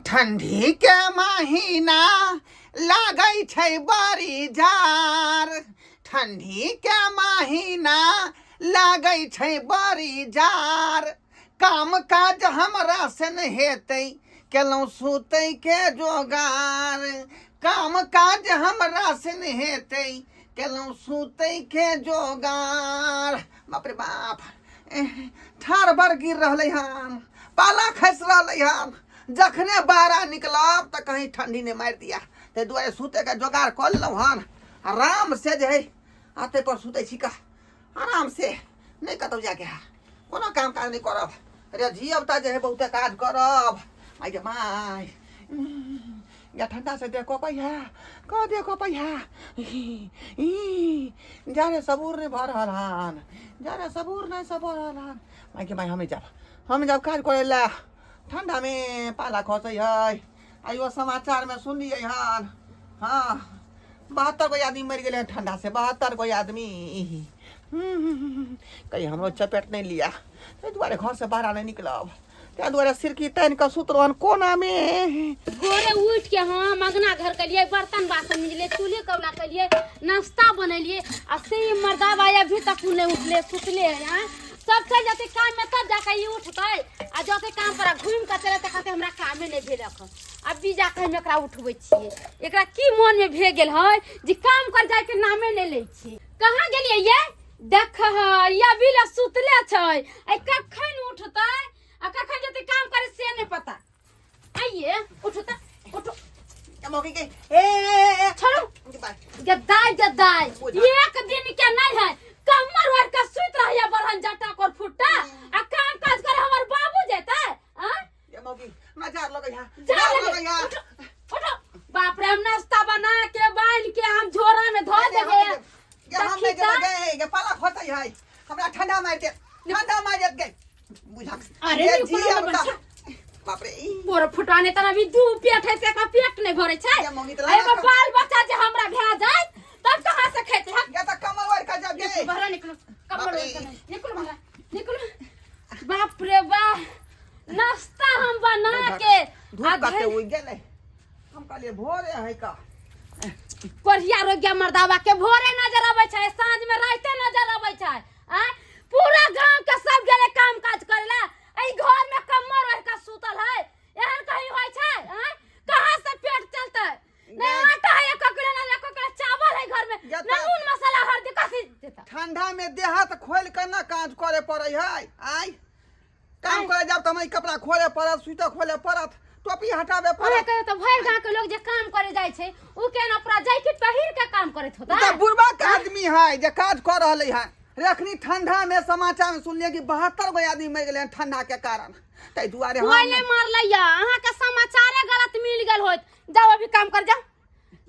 ठंडी के महीना लागै छै बड़ी जार। ठंडी के महीना लागै छै बड़ी जार। काम काज हमरा से नहि हेतै, केलहुँ सुतै के जोगार। काम काज हमरा से नहि हेतै, केलहुँ सुतै के जोगार। बाप रे बाप, ठाढ़ बड़ गिर रहलै हन, पाला खसि रहलै हन। जखने बाहरा निकलब तऽ कहीं ठंडी नहि मारि दिया, ताहि दुआरे सुतैके जोगाड़ कऽ लेलहुँ हन। आराम से जे है अते पर सुतै छी का, आराम से नहि कतहु जाके है, कोनो काम काज नहि करब। रे जियब तऽ जे है बहुते काज करब। आइ गे माय, या ठंडा से देह कपै है, कह देह कपै है। ई जा रे सबूर नहि भऽ रहल हन, जा रे सबूर नहि सब भऽ रहल हन। माय गे माय, हम जाब, हम जाब काज करै लए। ठंडामे पाला खसै है। आइयो समाचारमे सुनलियै हन, हाँ 72 गो आदमी मरि गेलै हन ठंडा से, 72 गो आदमी। कहीं हमरो चपेट नहि लिया, ताहि दुआरे घरसँ बाहर नहि निकलब, ताहि दुआरे सिरकी तानि कऽ सुतलहुँ हन कोनामे। भोरे उठि के हम अंगना घर केलिए, बर्तन बासन मिजलिए, चूल्हे कौला केलिए, नाश्ता बनेलिए, आ से ई मर्दाबा अभी तक नहि उठले, सुतले है। हाँ सब चलि जेतै काम में तब जाके ई उठतै, आ जतै काम पर घुमि कऽ चलि जेतै, कहतै हमरा कामे नहि भेल एखन। अभी जाके हम एकरा उठबै छियै। एकरा की मन में भे गेल है जे काम कर जाए के नामे नहि लै छियै। कहाँ गेलियै ये? देख है अभी ले सुतले छै, आ कखन उठतै आ कखन जेतै काम करे से नहि पता। आइए उठू त, उठू। मौकी के ए ए ए छोड़ू। गद्दाई गद्दाई एक दिन के नहीं है, कमर ओढ़ के सुत रहिए बरहन जटा कर फुट्टा, आ काम काज करे हमर बाबू जेतै। आ ये मौकी हमरा जार लगै है, जार जार लगै लगै है। उठो, उठो। बाप रे, हम नाश्ता बना के बांध के हम झोरा में धो देबे। ये हम नहीं देबै गे, ये पाला खोतै है, हमरा ठंडा मारि देत, ठंडा मारि देत गे। बुझा अरे ये नहीं, जी कोनो अब बच्चा। ता- बाप रे, ई पोर फुटाने तना भी दू पेट है से का पेट नहीं भरे छै। ये मौगी त लाला एगो बाल बच्चा जे हमरा भए जाए तब कहाँ से खेते हैं? ये त कमर वार का जब गे। बाहर निकलो, कमर बाप रे। ओढ़ के नहीं। निकलो बाहर, निकलो। बाप रे बा, नाश्ता हम बना के धूप आ कते धरि- उगि गेलै, हम कहलियै भोरे है का। कोढ़िया रोगिया मर्दाबा के भोरे नजर अबै छै, साँझ में राइते नजर अबै छै। आँय पूरा गांव के सब गेलै काम काज करे ला, एहि घर में कम्मर ओढ़ के सुतल है। एहन कहीं होइ छै? आँय कहाँ से पेट चलतै? नहीं आटा है एक किलो, ना एक किलो चावल है घर में, ना नून मसाला हल्दी कथी देता। ठंडा में देह हाथ खोल के ना काज करे पड़े है। आय काम करे जाब त हम कपड़ा खोले पड़त, स्वेटर खोले पड़त, टोपी हटाबे अरे पड़त। कहियो तो भरि गांव के लोग जे काम करे जाय छै उ केना पूरा जैकेट पहिर के काम करैत होता। उ त बुढ़बा के आदमी है जे काज कर रहले है। रे अखनी ठंडा में समाचार में सुनलिए कि 72 गो आदमी मर गेले ठंडा के कारण, ताहि दुआरे हम कोई नहीं मारलै या, अहाँ के समाचारे गलत मिल गेल होत। जाओ अभी काम कर, जाओ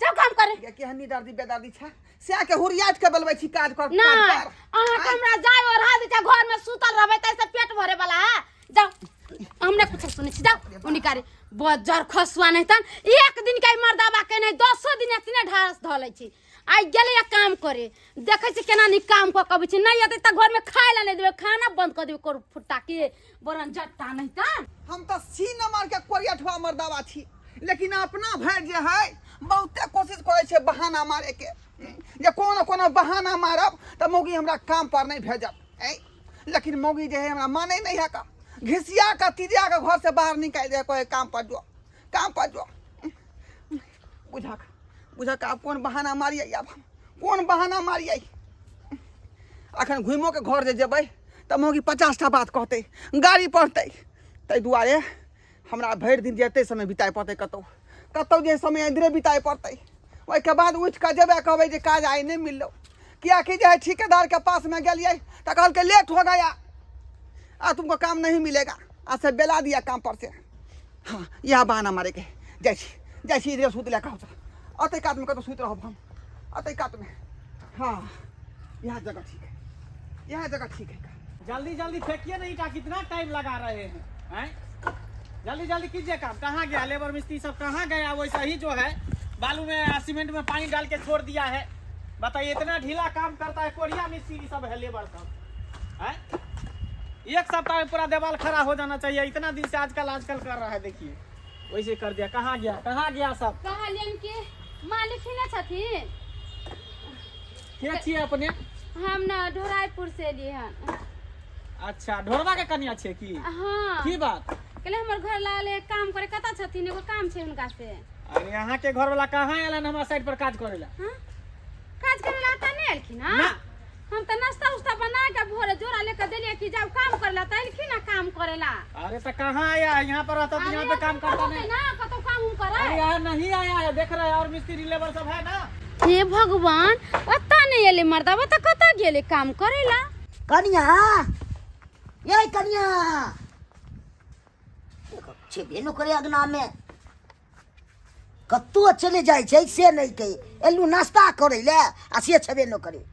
जाओ काम करे। ये केहन निदर्दी बेदर्दी छै, से के हुरियाट के बोलबै छी काज कर, ना काज कर। अहाँ के हमरा जाय और हाथ के घर में सुतल रहबै तै से पेट भरे वाला है। जाओ, हमने कुछ सुनै छी, जाओ उनिकारे बजर खसुआ नहीं तन एक दिन के मर्दाबा के नहीं दसो दिन एतने ढास धऽ लै छी। आइ गेलै या काम करे, देखै छी केना नीक काम कऽ के अबै छी। नहीं एतै तऽ घर में खाय ला नहीं देबै, खाना बंद कऽ देबै कोर फुट्टा के बरन जट्टा नहीं तन। हम तऽ सी नंबर के कोरियठवा मर्दाबा छी, लेकिन अपना भरि जे है बहुते कोशिश करै छै बहाना मारे के, जे कोनो कोनो बहाना मारब तऽ मौगी हमरा काम पर नहीं भेजत। ऐ लेकिन मौगी जे है हमरा मानै नहीं है का, घिसिया के तिरिया के घर से बाहर निकालि दे, कहे काम पर जो, काम पर जो। बुझक बुझक आब कोन बहाना मारियै, आब हम कोन बहाना मारियै। अखन घुमिओ के घर जे जेबै तऽ मौगी 50टा बात कहतै, गाड़ी पढ़तै, ताहि दुआरे हमरा भरि दिन जते समय बिताए पड़तै कतहु कतहु जे समय इधरे बिताए पड़तै। ओहिके बाद उठि कऽ जेबै कहबै जे काज आइ नहि मिललौ, किएकि जे है ठेकेदारके पासमे गेलियै तऽ कहलकै लेट हो गया आ तुमको काम नहीं मिलेगा, आ से बेला दिया काम पर से। हाँ इएह बहाना मारेके जाइ छी, जाइ छी इधरे सुति लए कहू अतै कातमे कतहु सुति रहब हम, अतै कातमे। हाँ इएह जगह ठीक है, इएह जगह ठीक है। जल्दी जल्दी फेंकिए ना ईटा, कितना टाइम लगा रहे हैं, हैं? जल्दी जल्दी कीजिए काम। कहाँ गया लेबर मिस्त्री सब, कहाँ गया? वैसा ही जो है बालू में सीमेंट में पानी डाल के छोड़ दिया है। बताइए इतना ढीला काम करता है कोरिया मिस्त्री सब है लेबर सब, हैं? एक सप्ताह में पूरा देवाल खड़ा हो जाना चाहिए, इतना दिन से आजकल आजकल कर रहा है। देखिए वैसे कर दिया। कहाँ गया, कहाँ गया सब? कहलियनि कि मालिक ही ना छथिन। के छियै अपने? हम ना ढोराईपुर से एलियै हन। अच्छा, ढोरबा के कनिया छियै की? हाँ। की बात? कहले हमर घर लागल है काम करे, कतऽ छथिन? एगो काम छै हुनका से। अरे अहाँ के घर वाला कहाँ आयल हमरा साइड पर काज करे ला? हाँ? काज करे ला तऽ नहि एलखिन हँ? ना। हम तऽ नाश्ता उस्ता बना के भोरे जोड़ा लेके देलियै कि जाउ काम करे ला, तऽ एलखिन ना काम करे ला। अरे तो कहाँ आया है? यहाँ पर रहता तो यहाँ पे काम करता नहीं ना, कतौ काम उम करे। अरे यार नहीं आया है, देख रहे हैं और मिस्त्री लेबर सब है ना। हे भगवान, ओतऽ नहि एलै मर्दबा, तऽ कतऽ गेलै काम करे ला? कनिया, ये कनिया, देखो छेबे न करे अगना में, कतौ चले जाइ छै से नहि कही। एलू नाश्ता करै ले आ से छेबे न करे।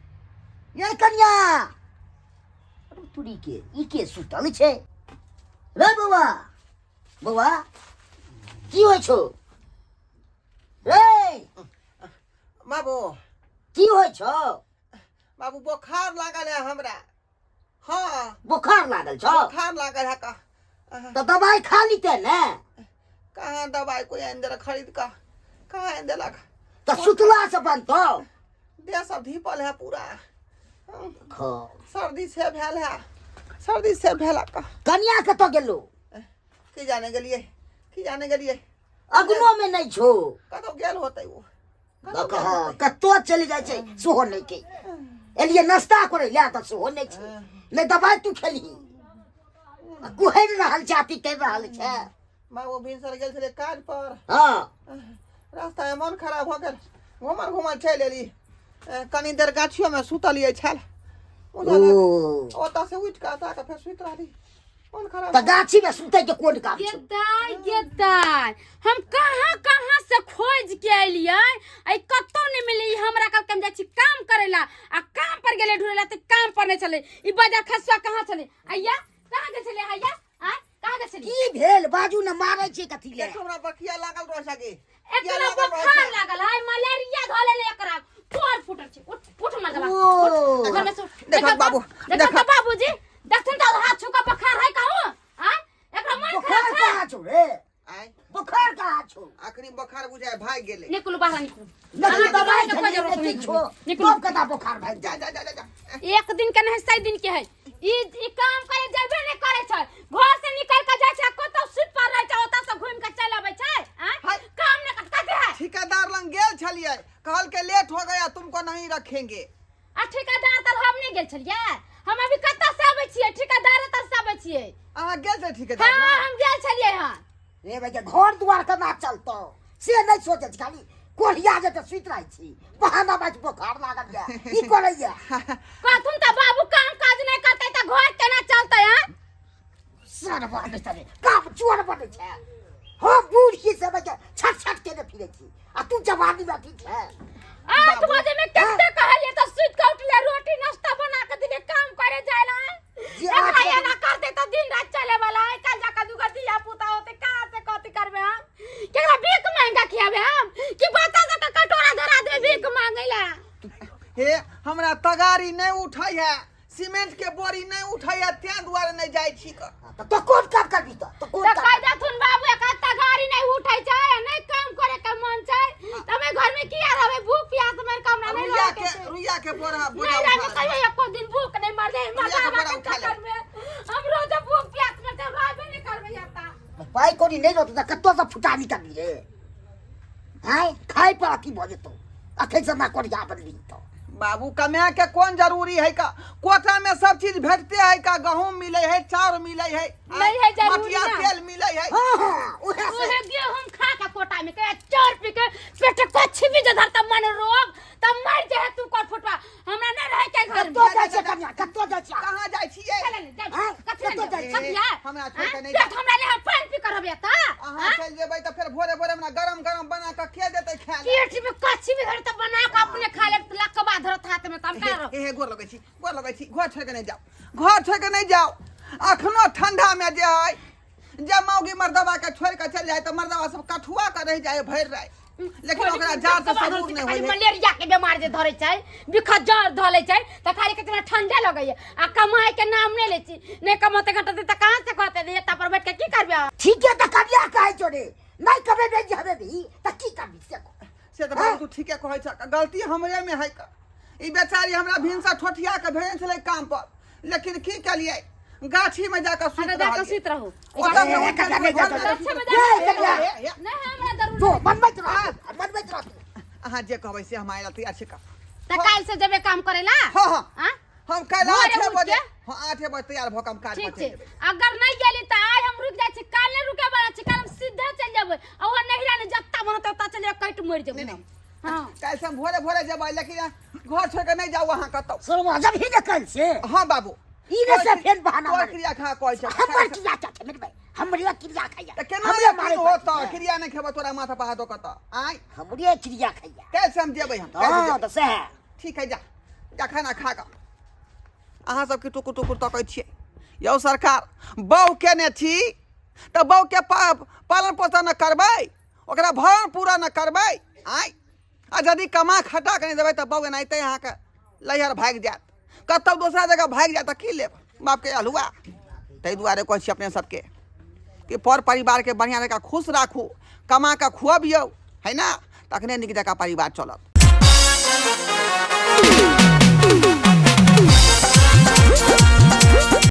ये कनिया, अरे तुरी के ई के सुतल छै रे? बौआ, बौआ, की होइ छौ रे? बाबू। की होइ छौ? बाबू, बोखार लागल है हमरा। हाँ। बोखार लागल छौ? बोखार लागल है का। तऽ दवाइ खा लीते ने। कहाँ दवाई कोई आनि देलक खरीद कऽ? कहाँ आनि देलक? तऽ सुतला से बनतौ? देह सब धीपल है पूरा। खो। सर्दी से भेल है, सर्दी से भेल है का। कनिया कतऽ गेलो? की जाने गेलियै, की जाने गेलियै। अगनो में नहि छौ। कतौ गेल होतै ओ। कहाँ कतौ चलि जाइ छै सेहो नहि के। एलियै नाश्ता करै लए तऽ सेहो नहि छै, नहि दबाइ तू खेलही, आ कुहरि रहल छै, अथी करि रहल छै। बाबू, भिनसर गेल छलै काज पर। हँ। रास्तामे मन खराब भऽ गेल, घुमल घुमल चलि एली। कनी देर गाछियोमे सुतलियै छल। ओ। ओतऽ से उठि कऽ एतऽ आके फेर सुति रहली, मन खराब। तऽ गाछी में सुतै के कोन काम गे छौ? दाय, गे दाय, हम कहाँ कहाँ से खोज के एलियै, आई कतौ नहीं मिले। ई हमरा कहलकै हम जाइ छी काम करे ला, आ काम पर गेलै ढूंढे ला तऽ काम पर नहीं छलै। ई बाजार खसुआ कहाँ छलै? अय्या, कहाँ गेल छलै? अय्या, आय कहाँ गेल छलै? की भेल बाजू ने, मारै छी कथी ले? देख, हमरा बकिया लागल रहै छै गे। किया एकरा लागल रहै बोखार छै? लागल है, मलेरिया धऽ लेले एकरा, तोर फूटल छै। उठ, उठ मर्दबा। ओ। उठ, घर में से उठ। देखक बाबू, देखक। देखक। बाबूजी, देखथिन तऽ हाथ छू कऽ बोखार है कहूँ? आय एकरा मन बोखार खराब छै। कहाँ छौ रे? आँय? बोखार कहाँ छौ? अखनी बोखार बुझाय भागि गेलै। निकलू बाहर, निकलू। नहीं अहाँके दवाई दवाई के कोइ खेलियै, जरूरत नहि नहीं। किछो। निकलू। तब कता बोखार भागि जा जाइ? जा जा जा जा। एक दिन के नहीं, सही दिन के है। ई ई काम करे जेबे नहीं करे छै, घर से निकल के जाय छै, कतौ सुत पर रहे छै, ओतऽ से घूम के चल अबै छै। आँय? हाय। काम नहीं कर कथी है? ठेकेदार लंग गेल छलियै, कहलकै लेट हो गया, तुमको नहीं रखेंगे। आ ठेकेदार तर हम नहीं गेल छलियै? हम अभी कतऽ से अबै छियै? ठेकेदार तर से अबै छियै। अहाँ गेल छलियै ठेकेदार हाँ, लग? हम गेल छलियै हँ। रे भैया, घर दुआर केना चलतौ से नहि सोचै छी, खाली कोढ़िया जेतै सुति रहै छी, बहाना बाज बोखार लागल यऽ ई करैया। कहथुन तऽ बाबू, काम काज नहीं करतै तऽ घर केना चलतै? हँ। सरवा नहि तरे काम चोर बनै छै। हम बूढ़ छी से बच्चा छट छट केने फिरै छी आ तू जवानी में अथी छै। 8 बजे में कते कहलिए तऽ सुति के उठले, रोटी नाश्ता बना के दिले, काम करे जाय ला। जे एकरा 8 बजे एना करते तऽ दिन रात चले वाला है। कल जाके दूगो धिया पुता होते, कहाँ से कथी करबे हम? केकरा भीख मांगा खियाबे हम कि बच्चा सबके कटोरा धरा दे भीख मांगे ला? हे, हमरा तगारी नहि उठै है, सीमेंट के बोरी नहि उठै है, तें दुआरे नहि जाइ छी क। तऽ तो कोन काम करबी? तऽ तो कोन तऽ काम? कह देथुन बाबू, एकर तगारी नहि उठै छै आ नहि काम करे के मन छै तऽ हमे घर में किया रहबै? भूख प्यास मर के हमरा नहीं रुइया रहे के के छै। रुइया के बोरा बोरा नहीं रहे उठा कहियो एको दिन भूख नहीं मरले। रुइया के मरदावा बोरा के उठा ले। चक्कर में हम रोज भूख प्यास मरते रहबे नहीं करबै एता। पाइ कौड़ी नहि रहतौ तऽ कतऽसँ फुटानी करबी रे? आँय, खाइ पर अथी भऽ जेतौ, अखन से ना कोढ़िया बनबी तऽ। बाबू, कमाए के कोन जरूरी है का? कोटा में सब चीज भेटते है का? गहूम मिले है, चाउर मिले है, नहीं है जरूरी मटिया ना। तेल मिले है। हाँ हाँ, उहे से उहे गेहूं खा के कोटा में के चाउर पी के पेट कुछ भी जे धरता मन रोग त मर जाए तू कर फुटवा। हमरा नहीं रहे के घर में। कतऽ जाइ छै कनिया, कतऽ जाइ छै? कहाँ जाइ छियै? चले ने, जाइ। हाँ, कथी ले कतऽ जाइ जाउ? छी? कथी है? हमरा छोड़ि के हाँ? नहि पेट हमरा ले, हम पानि पी कर रहबै एतऽ? अहाँ हाँ? चलि जेबै तऽ फेर भोरे भोरे हमरा गरम गरम बना कऽ के देतै खाय लए? पेट में कच्ची भी धरत बना के अपने खा ले, लकवा धरत हाथ में त हम का रहब? हे हे, गोर लगै छी, गोर लगै छी, घर छोड़ि कऽ नहि जाउ, घर छोड़ि कऽ नहि जाउ। अखनो ठंडा में जे है, जे मौगी मर्दबा के छोड़ि कऽ चलि जाय तऽ मर्दबा सब कठुआ कऽ रहि जाइ भरि राति, लेकिन ओकरा जाड़ से सबूर नहि खाली होइ है। मलेरिया के बीमार जे धरै छै, बिखत जर धऽ लै छै तऽ खाली कितना ठंडे लगैया आ कमाए के नाम नहि लै छी। नहि कमौते घटते तऽ कहाँ से कहते? एता पर बैठ के की करबै? ठीके तऽ कनिया कहै छौ रे। नहि कमेबै जे हमेबी तऽ की करबी से कह। से तऽ बाबू तू ठीके कहै छह, गलती हमरे में है। ई बेचारी हमरा भिनसर ठोठिया के भेजने छलै काम पर, लेकिन की केलियै, गाछी में जाकर सुति हटा जाके रहलियै। सुति रहू। ओतऽ से ए, उठि ककरा नहि कऽ जाय गाछे में ए, जाके ककरा? ए, ए, नहीं, हमरा जरूर जो बनबैत रह, बनबैत रह तू। अहाँ जे कहबै से हम आयल तैयार छी का। त काल्हि से जेबे काम करेला? हाँ, हाँ। हाँ? हम काल्हि भोरे 8 उठि बजे के? हाँ, 8 बजे तैयार भऽ कऽ हम काज ठीक पर छै। चलि जेबै। अगर नहीं गेली तऽ आइ हम रुकि जाइ छी, काल्हि नहि रुकै वाला छी। काल्हि हम सीधे चलि जेबै आ ओ नहिरा ने जत्ता बनत ओतऽ चलि जेबै, कटि मरि जेबै नहीं, हम। हाँ। काल्हि से हम भोरे भोरे जेबै, लेकिन घर छोड़ि कऽ नहि जाउ अहाँ कतौ। सरवा जब ही ने काल्हि से। हाँ बाबू। ई ने से फेर बहाना तोहर मारे। क्रिया खा कहै छै। हमर क्रिया क्या छै मेरे भाई? हमरे क्रिया खाइया। तऽ केना हमरे यकीन मारे होत? पड़तै। क्रिया नहि खेबऽ तोरा माथा पर हाथ दऽ कऽ तऽ आँय? हमरे क्रिया खाइया। काल्हि से हम जेबै, हम काल्हि से हाँ जेबै। तऽ सएह। ठीक है, जा जा, खाना खा कऽ। अहाँ सबके टुकुर टुकुर तकै छियै यौ सरकार। बहू केने छी तऽ बहूके पालन पोषण न करबै, ओकरा भरण पूरा न करबै आँय? आ यदि कमा खटा कऽ नहि देबै तऽ बहू एनाहिते अहाँके लैहर भागि जायत, कतहु दोसरा जगह भागि जायत, तऽ की लेब बापके अल्हुआ? ताहि दुआरे कहै छी अपने सबके कि पर परिवारके बढ़िआँ जकाँ खुश राखू, कमा कऽ खुअबियौ, है ने? तखने नीक जकाँ परिवार चलत।